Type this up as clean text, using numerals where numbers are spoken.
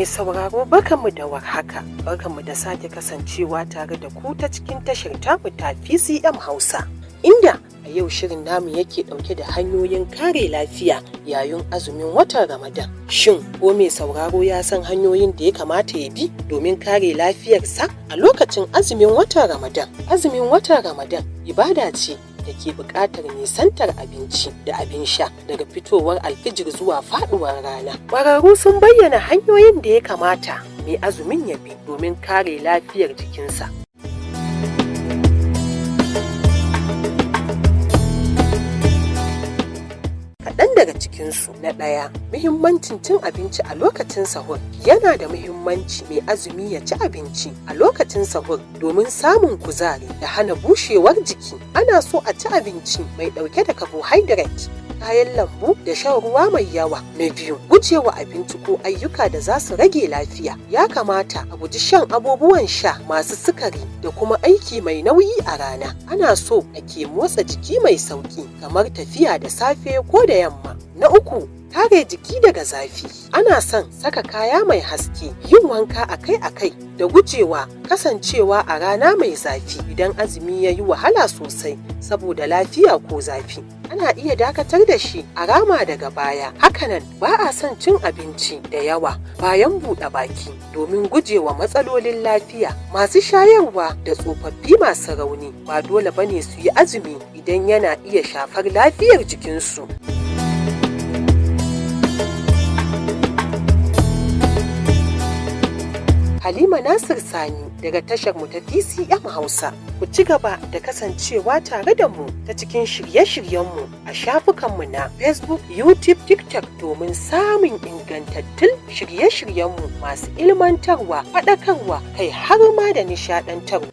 Sauraro, barkanmu da warhaka, barkanmu da sake kasancewa tare da ku ta cikin tashar tamu ta PCM Hausa. Inda a yau shirin namu yake ɗauke da hanyoyin kare lafiya yayin azumin watan Ramadan. Shin ko mai sauraro ya san hanyoyin da ya kamata ya bi domin kare lafiyarsa a lokacin azumin watan Ramadan? Azumin watan Ramadan ibada ce da ke buƙatar nisantar abinci da abin sha daga fitowar alfijir zuwa faɗuwar rana. Ƙwararru sun bayyana hanyoyin da ya kamata mai azumin ya bi domin kare lafiyar jikinsa. Kaɗan daga cikinsu: na ɗaya, muhimmancin cin abinci a lokacin sahur. Yana da muhimmanci mai azumi ya ci abinci a lokacin sahur domin samun kuzari da hana bushewar jiki. Ana so a ci abinci mai ɗauke da carbohydrate, kayan lambu da shan ruwa mai yawa. Na biyu, gujewa abinci ko ayyuka da za su rage lafiya. Ya kamata a guji shan abubuwan sha masu sukari da kuma aiki mai nauyi a rana. Ana so a ke motsa jiki mai sauki kamar tafiya da safe ko da yamma. Na uku, kare jiki daga zafi. Ana son saka kaya mai haske, yin wanka akai-akai da gujewa kasancewa a rana mai zafi. Idan azumi ya yi wahala sosai saboda lafiya ko zafi, ana iya dakatar da shi a rama daga baya. Hakanan ba a son cin abinci da yawa bayan buɗe baki domin gujewa matsalolin lafiya. Masu shayarwa da tsofaffi masu rauni ba dole bane su yi azumi idan yana iya shafar lafiyar jikinsu. Halima Nasir Sani daga tashar mu ta TCM Hausa. Ku ci gaba da kasancewa tare da mu ta cikin shirye-shiryenmu a shafukanmu na Facebook, YouTube, TikTok domin samun ingantattun shirye-shiryenmu masu ilmantarwa, faɗakarwa, kai har ma da nishaɗantarwa.